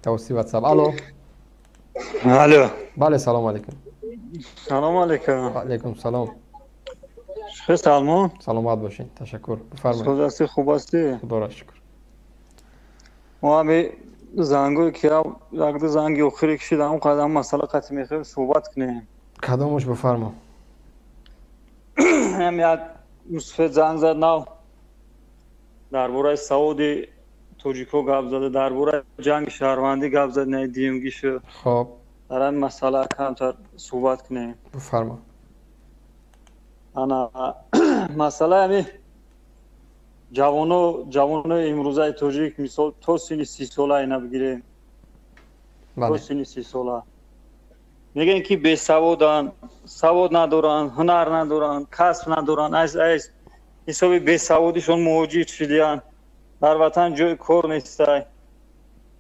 Тавассути WhatsApp. Алло. Алло. Бале, салом алейкум. Салом алейкум. Ва алейкум салом. Шумо Салмон? Саломат бошед. Ташаккур. Бифармоед. Хуб ҳастӣ, хуб ҳастӣ? Худоро шукр. Мо ҳами зангое ки як-ду занги охире кишид, ҳамон қадам масъала қатъи мехоҳем суҳбат кунем. Кадомаш, бифармо. Ҳам як мусофир занг зад нав, дар бораи саводи тоҷикҳо гап зада, дар бораи ҷанги шаҳрвандӣ гап зад, на диюмгишу. Хоб. Дар ҳамин масъала камтар суҳбат кунем. Бифармо. Ана масъалаи ҳами ҷавонои имрӯзаи тоҷик, мисол, то синни 30 сола ина бигирем, то синни 30 сола мегӯем, ки бесаводанд, савод надоранд, ҳунар надоранд, касб надоранд, аз ҳисоби бесаводишон муҳоҷир шудиянд, дар ватан ҷои кор нестай.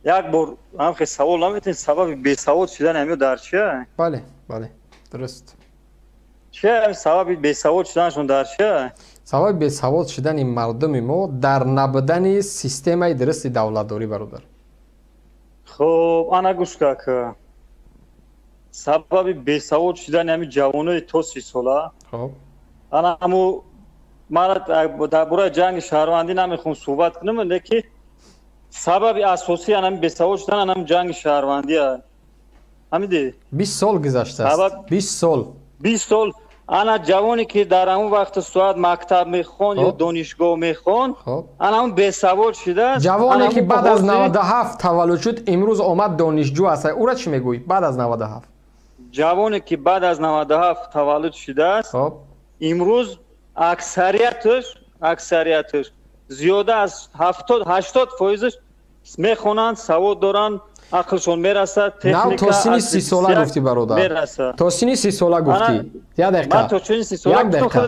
Як бор ҳамхе савол наметавонед, сабаби бесавод шудани ҳамиё дар чия? Бале, дуруст. Чия сабаби бесавод шуданашон, дар чия? Сабаби бесавод шудани мардуми мо дар набудани системаи дурусти давлатдорӣ, бародар. Хуб, ана гӯш ка, сабаби бесавод шудани ҳамин ҷавонои то 30 сола, ана ҳаму ман дар бораи ҷанги шаҳрвандӣ намехоҳам суҳбат кунам, леки сабаби асосии анами бесавод шудан анами ҷанги шаҳрвандия, ҳамиди. 20 сол гузаштааст, 20 сол. 20 сол. Ана ҷавоне, ки дар ҳамон вақти соат мактаб мехонд ё донишгоҳ мехонд, ана ҳамон бесавод шудааст. Ҷавоне, ки баъд аз 97 таваллуд шуд, имрӯз омад, донишҷӯ аст, ӯра чӣ мегӯӣ баъд аз 97? Ҷавоне, ки баъд аз 97 таваллуд шудааст, имрӯз аксарияташ, зиёда аз 70-80 фоизаш мехонанд, савод доранд, ақлшон мерасад. Нав то синни 30 сола гуфтӣ, бародар, то синни 30 сола гуфтӣ. Як дақиқа, як дақиқа,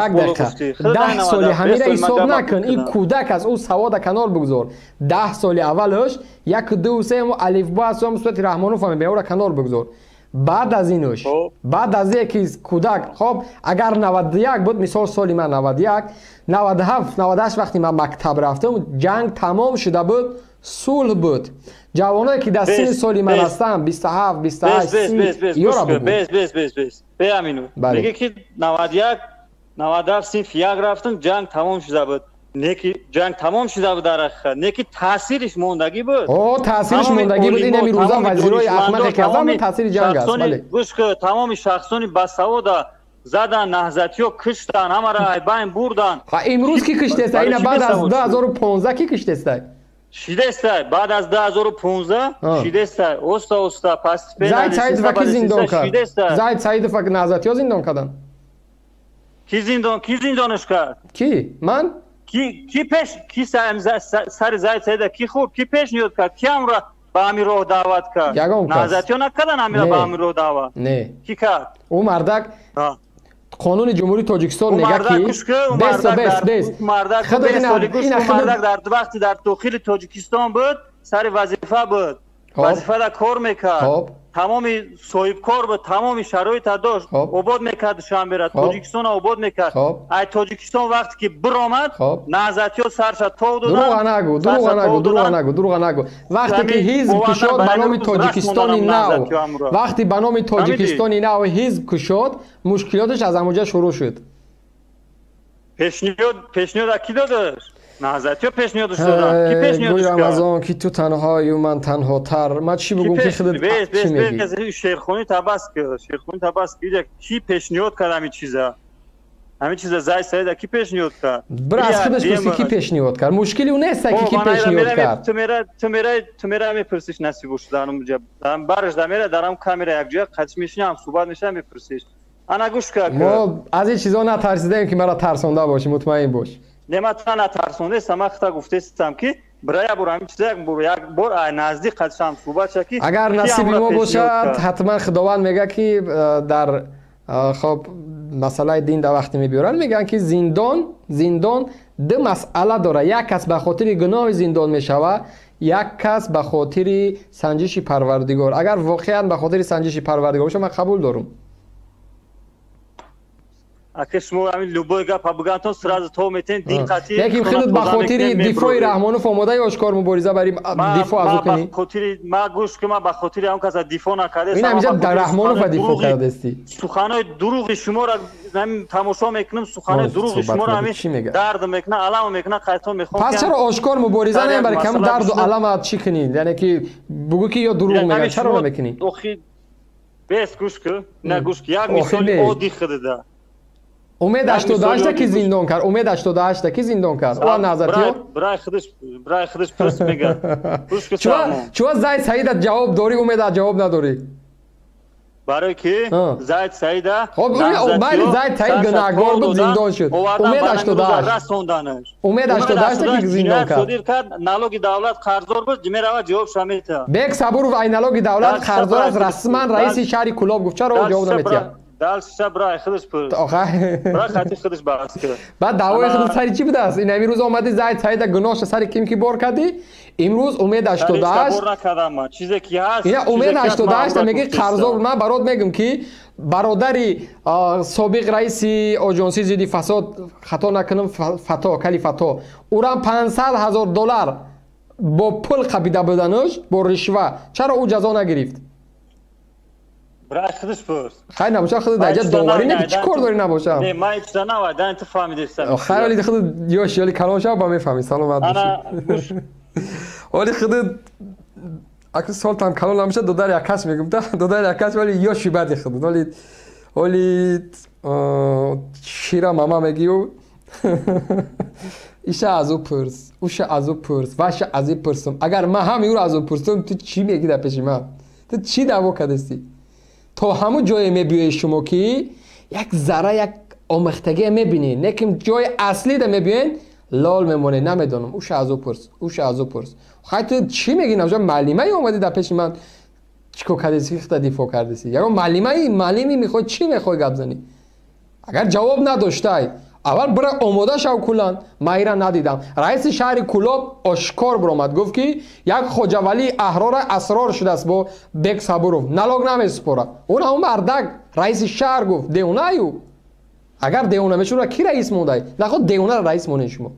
як дақиқа. 10 соли ҳамира ҳисоб накун, ин кӯдак аст, ӯ савода канор бигузор. 10 соли аввалаш як, ду, се, алифбо аст, сурати Раҳмонов фаҳмем, ӯра канор бигузор. Баъд аз инуш, баъд аз ки кӯдак, хоб, агар 91 буд, мисол, соли ман 91, 97, 98, вақте ман мактаб рафтам, ҷанг тамом шуда буд, сулҳ буд. Ҷавоное, ки дар синни соли ман ҳастанд, 27, 28, ёра. Бигӯ, ки 91, 97 синфи як рафтам, ҷанг тамом шуда буд. Не ки ҷанг тамом шуда буд дар ҳақиқат, не ки таъсириш мондагӣ буд. О, таъсириш мондагӣ буд. Ин ҳами рӯза вазирои ахмақе ки ҳастанд, таъсири ҷанг аст, бале. Гӯш кун, тамоми шахсони басавода задан, наҳзатиё киштан, ҳамаро айбайн бурдан. Ҳа, имрӯз ки киштеста? Ина баъд аз 2015 ки киштеста? Шидестай, баъд аз 2015 шидестай, оста оста. Зайд Саидова ки зиндон кард? Зайд Саидова наҳзатиё зиндон карданд? Ки зиндон, ки зиндонаш кард? Ки, ман? Ки пеш, ки сари Зайд Саида ки хӯрд, ки пешниҳод кард, ки ҳамра ба ҳамин роҳ даъват кард? Ягон кас. Наҳзатиё накардан ҳамира ба ҳамин роҳ даъват? Не. Ки кард? Ӯ мардак, қонуни Ҷумҳурии Тоҷикистон мега, ки бес бес бес. Мардак дар вақти дар дохили Тоҷикистон буд, сари вазифа буд, вазифада кор мекард, тамоми соҳибкор буд, тамоми шароита дошт, обод мекард Душанбера, Тоҷикистона обод мекард. Ай Тоҷикистон вақте ки биромад, наҳзатиё сарша тов доданд. Нагӯ, дурӯға нагӯ, дурӯға нагӯ, дурӯға нагӯ. Вақте ки ҳизб кушод ба номи Тоҷикистони нав, вақте ба номи Тоҷикистони нав ҳизб кушод, мушкилоташ аз ҳамонҷа шурӯъ шуд. Пешниҳода кӣ додаш? Наҳзатиё пешниҳодаш доданд? Ки пешниҳодаш кард? Рамазон, ки ту танҳою ман танҳотар, ман чӣ бигӯм, ки худат чӣ мегӣ? Шеърхонӣ табас ки, шеърхонӣ табас ки. Кӣ пешниҳод кард ҳамин чиза? Ҳамин чиза Зайд Саида кӣ пешниҳод кард? Бира, аз худаш пурси, кӣ пешниҳод кард. Мушкили ӯ неста, ки кӣ пешниҳод кард. Ту мера мепурсиш, насиб бошад, дар онҷа бараш дамера, дар ҳам камера якҷоя қатиш мешинам, ҳам суҳбат мешавам, мепурсиш. Ана гӯш ка. Мо аз ин чизо натарсидаем, ки маро тарсонда бошӣ, мутмаин бош. Не, ман та натарсондаестам, ман хута гуфтаистам, ки бира, як бор ҳамин чиза як бор наздик қатишам суҳбат ша, ки агар насиби мо бошад, ҳатман Худованд мега, ки дар, хоб, масъалаи дин дар вақте мебиёранд, мегӯянд, ки зиндон ду масъала дорад: як кас ба хотири гуноҳи зиндон мешавад, як кас ба хотири санҷиши Парвардигор. Агар воқеан ба хотири санҷиши Парвардигор бошад, ман қабул дорам. Ака шумо ҳамин любой гапа бугантон сразу то метен дин қатӣ. Лекин худат ба хотири дифои Раҳмонов омодаи ошкор мубориза бари дифоъ аз ӯ кунӣ? Ба хотири ма гӯш ки ма ба хотири он каса дифоъ накарда. Ин ҳамиҷа дар Раҳмонова дифоъ кардасти. Суханои дурӯғи шуморо ҳамин тамошо мекунам, суханои дурӯғи шуморо ҳамин дард мекунад, алам мекунад, қайтон мехоҳам. Пас чаро ошкор мубориза намебарӣ? Кам дарду алама чӣ кунӣ? Яъне ки бугӯ ки ё дурӯғ мегӯяд, чаро намекунӣ? Охи бес гӯш ки, на гӯш ки, як мисоли оддӣ худда. Умед 88 ки зиндон кард, Умед 88 ки зиндон кард. О назартиё? Брай худаш пурс мега. Чува Зайд Саида ҷавоб дорӣ, Умеда ҷавоб надорӣ? Барои ки Зайд Саида хоб майли Зайд Саид гунаҳгор буд, зиндон шуд. Умед 88. Умед 88 ки зиндон кард. Содир кард, налоги давлат қарздор буд, мерава ҷавобша метиҳад. Бек Сабуров ай налоги давлат қарздор аст, расман раиси шаҳри Кулоб гуфт. Чаро ӯ ҷавоб наметиҳад? Дальше брай худаш пурс. Охай. Брай хати худаш баҳс кар. Баъд даъвои худат сари чӣ будааст? Ин ҳамин рӯз омадӣ Зайд Саида гуноҳша сари ким ки бор кардӣ? Имрӯз Умед 88 бор накардам ман. Чизе ки ҳаст. Ина Умед 88 мегӣ қарздор. Ман барот мегӯм ки бародари собиқ раиси оҷонсии зидди фасод, хато накунам, Фато, Кали Фато, ӯрам 500 000 доллар бо пул қабида будануш, бо ришва. Чаро ӯ ҷазо нагирифт? Брай худаш пурс. Хай набоша худат даҷа доварӣ не, чӣ кор дорӣ набошам? Не, ман чиза навай, дан ту фаҳмидестам. Хай вале худат ёш ёли калон шав ба мефаҳмӣ, саломат бошӣ. Вале худат аку солтам калон набоша, додар якаш мегум, да, додар якаш вале ёши бади худат. Вале вале шира мама мегию. Иша аз ӯ пурс, уша аз ӯ пурс, ваша аз ӣ пурсум. Агар ман ҳам ӯро аз ӯ пурсум, ту чӣ мегӣ дар пеши ман? Ту чӣ даъво кардастӣ? То ҳамун ҷое мебиёед шумо ки як зарра як омехтагие мебинед, не ки ҷои аслида мебиёед, лол мемонед, намедонам. Уша аз ӯ пурс, уша аз ӯ пурс. Хай ту чӣ мегӣ? Навҷа муаллимае омадӣ дар пеши ман, чӣ кор кардеси, худа дифоъ кардеси? Ягон муаллимаи муаллими мехоҳӣ, чӣ мехоҳӣ гап занӣ? Агар ҷавоб надоштай, аввал бира омода шав кулан. Ман ира надидам. Раиси шаҳри Кулоб ошкор биромад, гуфт ки як Хоҷавалии Аҳрора асрор шудааст бо Бек Сабуров, налог намесупорад. Он ҳамон мардак раиси шаҳр гуфт, девонаю. Агар девона мешуд, ки раис мондай? Наход девонара раис монед шумо.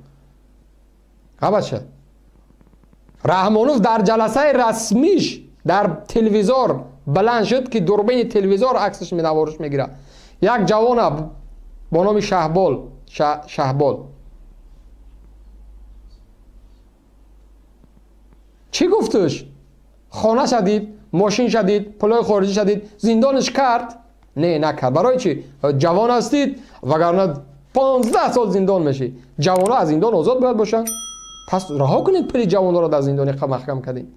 Ҳа бача. Раҳмонов дар ҷаласаи расмиш дар телевизор баланд шуд ки дурбини телевизор аксаш навориш мегирад. Як ҷавона бо номи Шаҳбол, Шаҳбол. Чӣ гуфтуш? Хона шадид, мошин шадид, пулои хориҷӣ шадид, зиндониш кард? Не, накард. Барои чӣ? Ҷавон ҳастид, вагарна 15 сол зиндон мешӣ. Ҷавонҳо аз зиндон озод бояд бошанд. Пас раҳо кунед пули ҷавонҳоро дар зиндони маҳкам кардем.